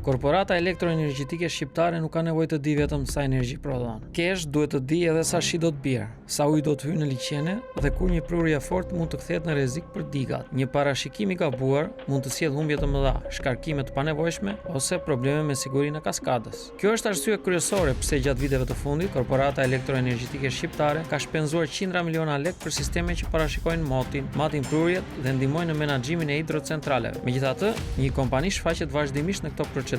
Korporata Elektroenergjetike Shqiptare nuk ka nevojë të dijë vetëm sa energji prodhon. KESH duhet të dijë edhe sa shi do të bjerë, sa ujë do të hyjë në liqene dhe kur një prurje e fortë mund të kthehet në rrezik për digat. Një parashikim i gabuar mund të sjellë humbje të mëdha, shkarkime të panevojshme ose probleme me sigurinë e kaskadës. Kjo është arsyeja kryesore pse gjatë viteve të fundit Korporata Elektroenergjetike Shqiptare ka shpenzuar qindra miliona lekë për sisteme që parashikojnë motin, matin prurjet dhe ndihmojnë në menaxhimin e hidrocentraleve. Megjithatë, një kompani shfaqet vazhdimisht në këto procedura.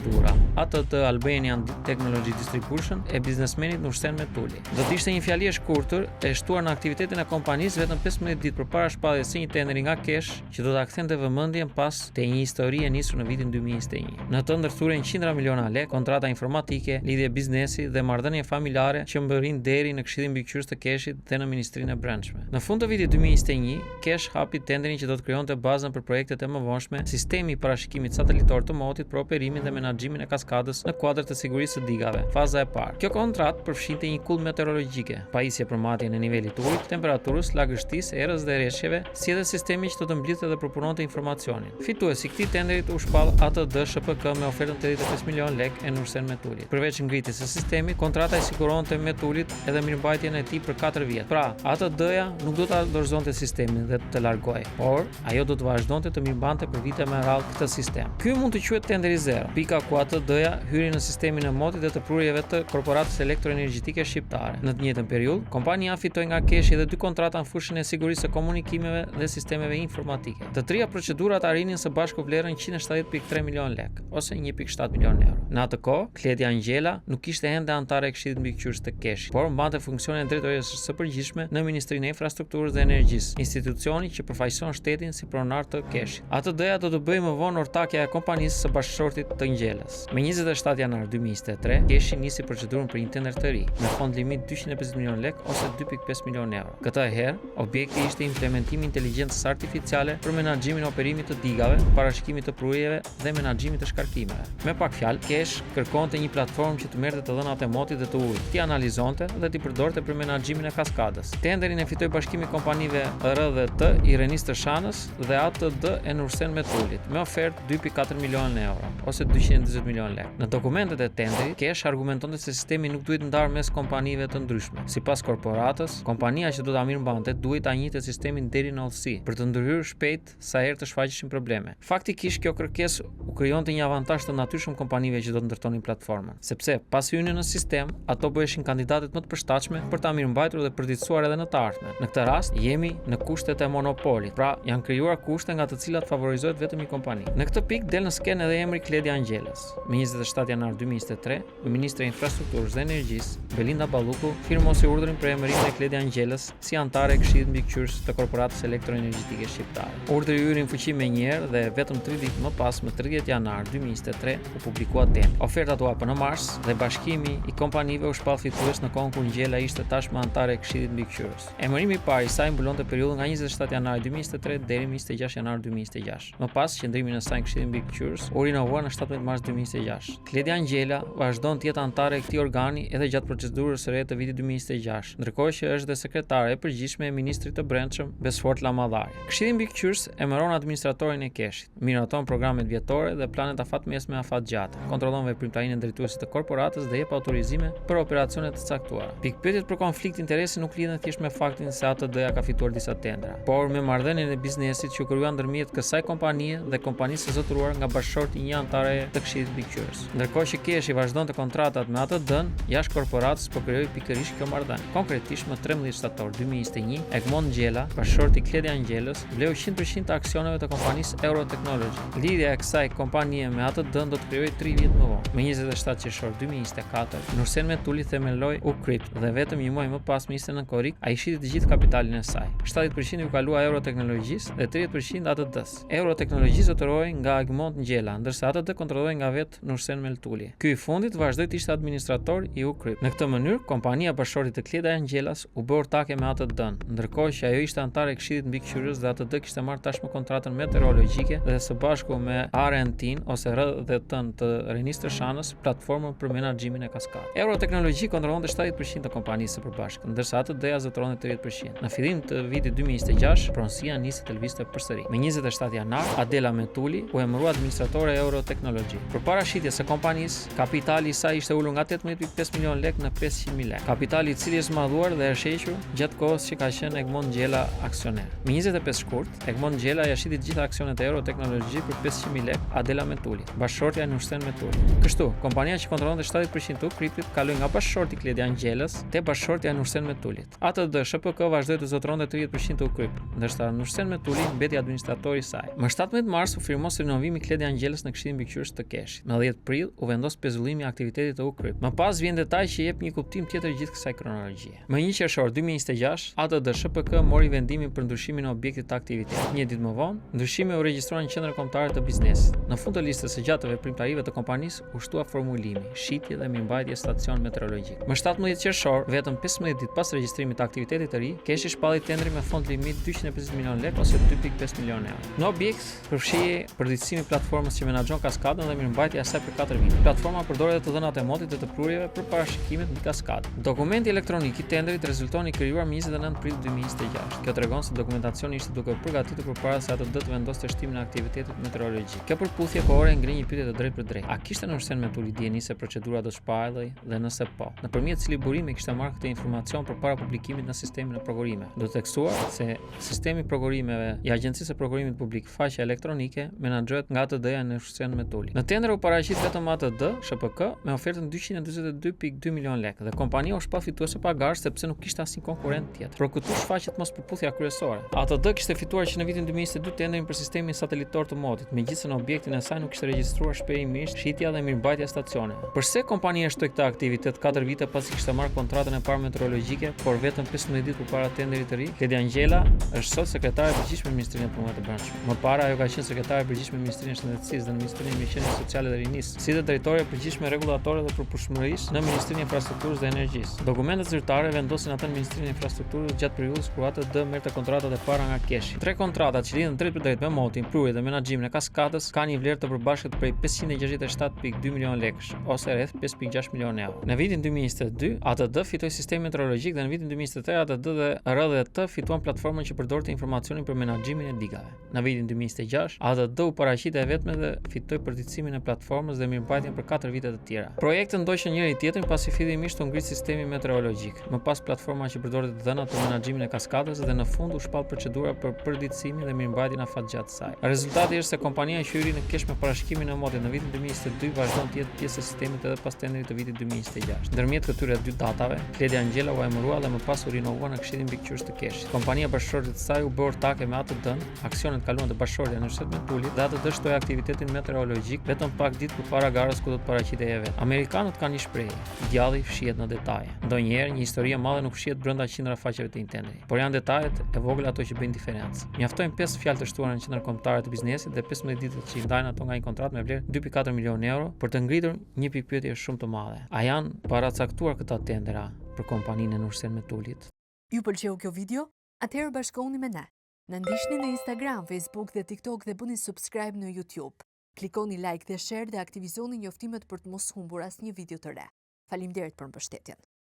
ATD Albanian Technology Distribution e biznesmenit Nursen Metuli. Do të ishte një fjali e shkurtër e shtuar në aktivitetin e kompanisë vetëm 15 ditë përpara shpalljes së një tenderi nga KESH që do ta kthente vëmendjen pas te një histori e nisur në vitin 2021. Në të ndërthuren qindra miliona lekë, kontrata informatike, lidhje biznesi dhe marrëdhënie familjare që mbërrijnë deri në Këshillin Mbikëqyrës të KESH-it dhe në Ministrinë e Brendshme. Në fund të vitit 2021, KESH hapi tenderin që do të krijonte bazën për projektet e mëvonshme, sistemi i parashikimit satelitor të motit për operimin dhe menaxhimin e kaskadës në kuadër të sigurisë së digave, faza e parë. Kjo kontratë përfshinte një kullë meteorologjike, pajisje për matjen e nivelit të ujit, temperaturës, lagështisë, erës dhe reshjeve, si edhe sistemi që do të mblidhte dhe përpunonte informacionin. Fitues i këtij tenderit u shpall ATD SHPK me ofertën 85 milionë lekë e Nursen Metulit. Përveç ngritjes së sistemit, kontrata i siguronte Metulit edhe mirëmbajtjen e tij për 4 vjet. Pra, ATD-ja nuk do ta dorëzonte sistemin dhe të largohej, por ajo do të vazhdonte të mirëmbante për vite me radhë këtë sistem. Ky mund të quhet tenderi zero, pika ku ATD-ja hyri në sistemin e motit dhe të prurjeve të Korporatës Elektroenergjetike Shqiptare. Në të njëjtën periudhë, kompania fitoi nga KESH-i edhe dy kontrata në fushën e sigurisë së komunikimeve dhe sistemeve informatike. Të tria procedurat arrinin së bashku vlerën 170.3 milionë lekë, ose 1.7 milionë euro. Në atë kohë, Kledian Ngjela nuk ishte ende anëtare e Këshillit Mbikëqyrës të KESH-it, por mbante funksionin e drejtoreshës së përgjithshme në Ministrinë e Infrastrukturës dhe Energjisë, institucioni që përfaqëson shtetin si pronar të KESH-it. ATD-ja do të bëhej më vonë ortakja e kompanisë së bashkëshortit të Ngjelës. Më 27 janar 2023, KESH-i nisi procedurën për një tender të ri, me fond limit 250 milionë lekë ose 2.5 milionë euro. Këtë herë, objekti ishte implementimi i inteligjencës artificiale për menaxhimin e operimit të digave, parashikimit të prurjeve dhe menaxhimit të shkarkimeve. Me pak fjalë, KESH kërkonte një platformë që të merrte të dhënat e motit dhe të ujit, t'i analizonte dhe t'i përdorte për menaxhimin e kaskadës. Tenderin e fitoi bashkimi i kompanive R dhe T i Renis Tërshanës dhe ATD e Nursen Metulit, me ofertë 2.4 milionë euro, ose 240 milionë lekë. Në dokumentet e tenderit, KESH argumentonte se sistemi nuk duhet ndarë mes kompanive të ndryshme. Sipas korporatës, kompania që do ta mirëmbante duhej ta njihte sistemin deri në hollësi, për të ndërhyrë shpejt sa herë të shfaqeshin probleme. Faktikisht kjo kërkesë u krijonte një avantazh të natyrshëm kompanive që do të ndërtonin platformën, sepse pasi hynin në sistem, ato bëheshin kandidatet më të përshtatshme për ta mirëmbajtur dhe përditësuar edhe në të ardhmen. Në këtë rast, jemi në kushtet e monopolit, pra janë krijuar kushte nga të cilat favorizohet vetëm një kompani. Në këtë pikë del në skenë edhe emri Kledian Ngjelës. Më 27 janar 2023, Ministrja e Infrastrukturës dhe Energjisë, Belinda Balluku, firmosi urdhrin për emërimin e Kledian Ngjelës si anëtare e Këshillit Mbikëqyrës të Korporatës Elektroenergjetike Shqiptare. Urdhri hyri në fuqi menjëherë dhe vetëm 3 ditë më pas, më 30 janar 2023, u publikua tenderi. Ofertat u hapën në mars dhe bashkimi i kompanive u shpall fitues në kohën kur Ngjela ishte tashmë anëtare e Këshillit Mbikëqyrës. Emërimi i parë i saj mbulonte periudhën nga 27 janari 2023 deri më 26 janar 2026. Më pas, qëndrimin e saj në Këshillin Mbikëqyrës u rinovua në 17 mars 2026. Kledian Ngjela vazhdon të jetë anëtare e këtij organi edhe gjatë procedurës së re të vitit 2026, ndërkohë që është dhe sekretare e përgjithshme e ministrit të Brendshëm, Besfort Lamallari. Këshilli Mbikëqyrës emëron administratorin e KESH-it, miraton programet vjetore dhe planet afatmesme afatgjata, kontrollon veprimtarinë e drejtuesit të korporatës dhe jep autorizime për operacione të caktuara. Pikëpyetjet për konflikt interesi nuk lidhen thjesht me faktin se ATD-ja ka fituar disa tendera, por me marrëdhënien e biznesit që u krijua ndërmjet kësaj kompanie dhe kompanisë së zotëruar nga bashkëshorti i një anëtareje të Këshillit Mbikëqyrës. Ndërkohë që KESH-i vazhdonte kontratat me ATD-n, jashtë korporatës po krijohej pikërisht kjo marrëdhënie. Konkretisht, më 13 shtator 2021, Egmond Ngjela, bashkëshorti i Kledian Ngjelës, bleu 100% të aksioneve të kompanisë Euro Technology. Lidhja e kësaj kompanie me ATD-n do të krijohej 3 vjet më vonë. Më 27 qershor 2024, Nursen Metuli themeloi Ucrypt dhe vetëm një muaj më pas, më 29 korrik, ai shiti të gjithë kapitalin e saj. 70% iu kalua Euro Teknologjisë dhe 30% ATD-s. Euro Teknologji zotërohej nga Egmond Ngjela, ndërsa ATD kontrollohej nga vetë Nursen Metuli. Ky i fundit vazhdoi të ishte administrator i Ucrypt. Në këtë mënyrë, kompania e bashkëshortit të Kledian Ngjelas u bë ortake me ATD-n, ndërkohë që ajo ishte anëtare e Këshillit Mbikëqyrës dhe ATD kishte marrë tashmë kontratën meteorologjike dhe së bashku me R&T-n ose R dhe T-n të Renis. Tërshanës platformën për menaxhimin e kaskadës. Euroteknologji kontrollonte 70% të kompanisë së përbashkët, ndërsa ATD-ja zotëronte 30%. Në fillim të vitit 2026, pronësia nisi të lëvizte përsëri. Më 27 janar, Adela Metuli u emërua administratore e Euroteknologji. Përpara shitjes së kompanisë, kapitali i saj ishte ulur nga 18.5 milion lekë në 500.000 lekë. Kapitali i cili është zmadhuar dhe është hequr gjatë kohës që ka qenë Egmont Ngjela aksioner. Më 25 shkurt, Egmont Ngjela ia shiti të gjitha aksionet e Euroteknologji për 500.000 lekë Adela Metulit, bashkëshortja e Nursen Metulit. Kështu, kompania që kontrollonte 70% të Ukriptit kaloi nga bashkëshorti i Kledian Ngjelës te bashkëshortja e Nursen Metulit. ATD SHPK vazhdoi të zotëronte 30% të Ukryp, ndërsa Nursen Metuli mbeti administratori i saj. Më 17 mars u firmos rinovimi i Kledian Ngjelës në Këshillin Mbikëqyrës të KESH-it. Më 10 prill u vendos pezullimi i aktivitetit të Ukryp. Më pas vjen detaj që jep një kuptim tjetër gjithë kësaj kronologjie. Më 1 qershor 2026, ATD SHPK mori vendimin për ndryshimin e objektit të aktivitetit. Një ditë më vonë, ndryshimi u regjistrua në Qendrën Kombëtare të Biznesit. Në fund të listës së gjatë të veprimtarive të kompanisë u shtua formulimi, shitje dhe mirëmbajtje stacion meteorologjik. Më 17 qershor, vetëm 15 ditë pas regjistrimit të aktivitetit të ri, KESH-i shpalli tenderin me fond limit 250 milionë lekë ose 2.5 milionë euro. Në objekt përfshihej përditësimi i platformës që menaxhon kaskadën dhe mirëmbajtja e saj për 4 vite. Platforma përdor edhe të dhënat e motit dhe të prurjeve për parashikimet mbi kaskadën. Dokumenti elektronik i tenderit rezulton i krijuar më 29 prill 2026. Kjo tregon se dokumentacioni ishte duke u përgatitur përpara se ATD të vendoste shtimin e aktivitetit meteorologjik. Kjo përputhje kohore ngre një pyetje të drejtpërdrejtë. A kishte Nursen Metuli dijeni se procedura do të shpallej dhe nëse po, nëpërmjet cilit burim e kishte marrë këtë informacion përpara publikimit në sistemin e prokurimeve? Do të theksuar se Sistemi i prokurimeve i Agjencisë së Prokurimit Publik, faqja elektronike, menaxhohet nga ATD-ja e Nursen Metulit. Në tender u paraqit vetëm ATD, SHPK, me ofertën 242.2 milionë lekë dhe kompania u shpall fituese pa garë sepse nuk kishte asnjë konkurrent tjetër. Por këtu shfaqet mospërputhja kryesore. ATD kishte fituar që në vitin 2022 tenderin për sistemin satelitor të motit, megjithëse në objektin e saj nuk kishte regjistruar shprehimisht shitja dhe mirëmbajtja e stacioneve. Përse kompania shtoi këtë aktivitet 4 vite pasi kishte marrë kontratën e parë meteorologjike, por vetëm 15 ditë përpara tenderit të ri? Kledian Ngjela është sot sekretare e përgjithshme në Ministrinë e Punëve të Brendshme. Më parë ajo ka qenë sekretare e përgjithshme në Ministrinë e Shëndetësisë dhe në Ministrinë e Mirëqenies Sociale dhe Rinisë, si dhe drejtore e përgjithshme rregullatore dhe përputhshmërisë në Ministrinë e Infrastrukturës dhe Energjisë. Dokumentet zyrtare vendosin atë në Ministrinë e Infrastrukturës gjatë periudhës kur ATD merrte kontratat e para nga KESH-i. Tre kontratat që lidhen drejtpërdrejt me motin, prurjet dhe menaxhimin e kaskadës kanë një vlerë të përbashkët prej 567.2 milionë lekësh ose rreth 5.6 milionë euro. Në vitin 2022, ATD fitoi sistemin meteorologjik dhe në vitin 2023 ATD dhe RDT fituan platformën që përdorte informacionin për menaxhimin e digave. Në vitin 2026, ATD u paraqit e vetme dhe fitoi përditësimin e platformës dhe mirëmbajtjen për 4 vite të tjera. Projektet ndoqën njëri tjetrin pasi fillimisht u ngrit sistemi meteorologjik, më pas platforma që përdorte të dhënat për menaxhimin e kaskadës dhe në fund u shpall procedura për përditësimin dhe mirëmbajtjen afatgjatë të saj. Rezultati është se kompania që hyri në KESH me parashikimin e motit në vitin 2022 vazhdon të jetë pjesë e sistemit edhe pas tenderit të vitit 2026. Ndërmjet këtyre dy datave, Kledian Ngjela u emërua dhe më pas u rinovua në Këshillin Mbikëqyrës të KESH-it. Kompania e bashkëshortit të saj u bë ortake me ATD-n, aksionet kaluan te bashkëshortja e Nursen Metulit dhe ATD shtoi aktivitetin meteorologjik vetëm pak ditë përpara garës ku do të paraqitej e vetë. Amerikanët kanë një shprehje, djalli fshihet në detaje. Ndonjëherë një histori e madhe nuk fshihet brenda qindra faqeve të një tenderi, por janë detajet e vogla ato që bëjnë diferencë. Mjaftojnë 5 fjalë të shtuara në Qendrën Kombëtare të Biznesit dhe 15 ditët që i ndajnë ato nga një kontratë me vlerë 2.4 milionë euro për të ngritur një pikëpyetje shumë të madhe. A janë paracaktuar këta tendera për kompaninë e Nursen Metulit? Ju pëlqeu kjo video? Atëherë bashkohuni me ne. Na ndiqni në Instagram, Facebook dhe TikTok dhe bëni subscribe në YouTube. Klikoni like dhe share dhe aktivizoni njoftimet për të mos humbur asnjë video të re. Faleminderit për mbështetjen.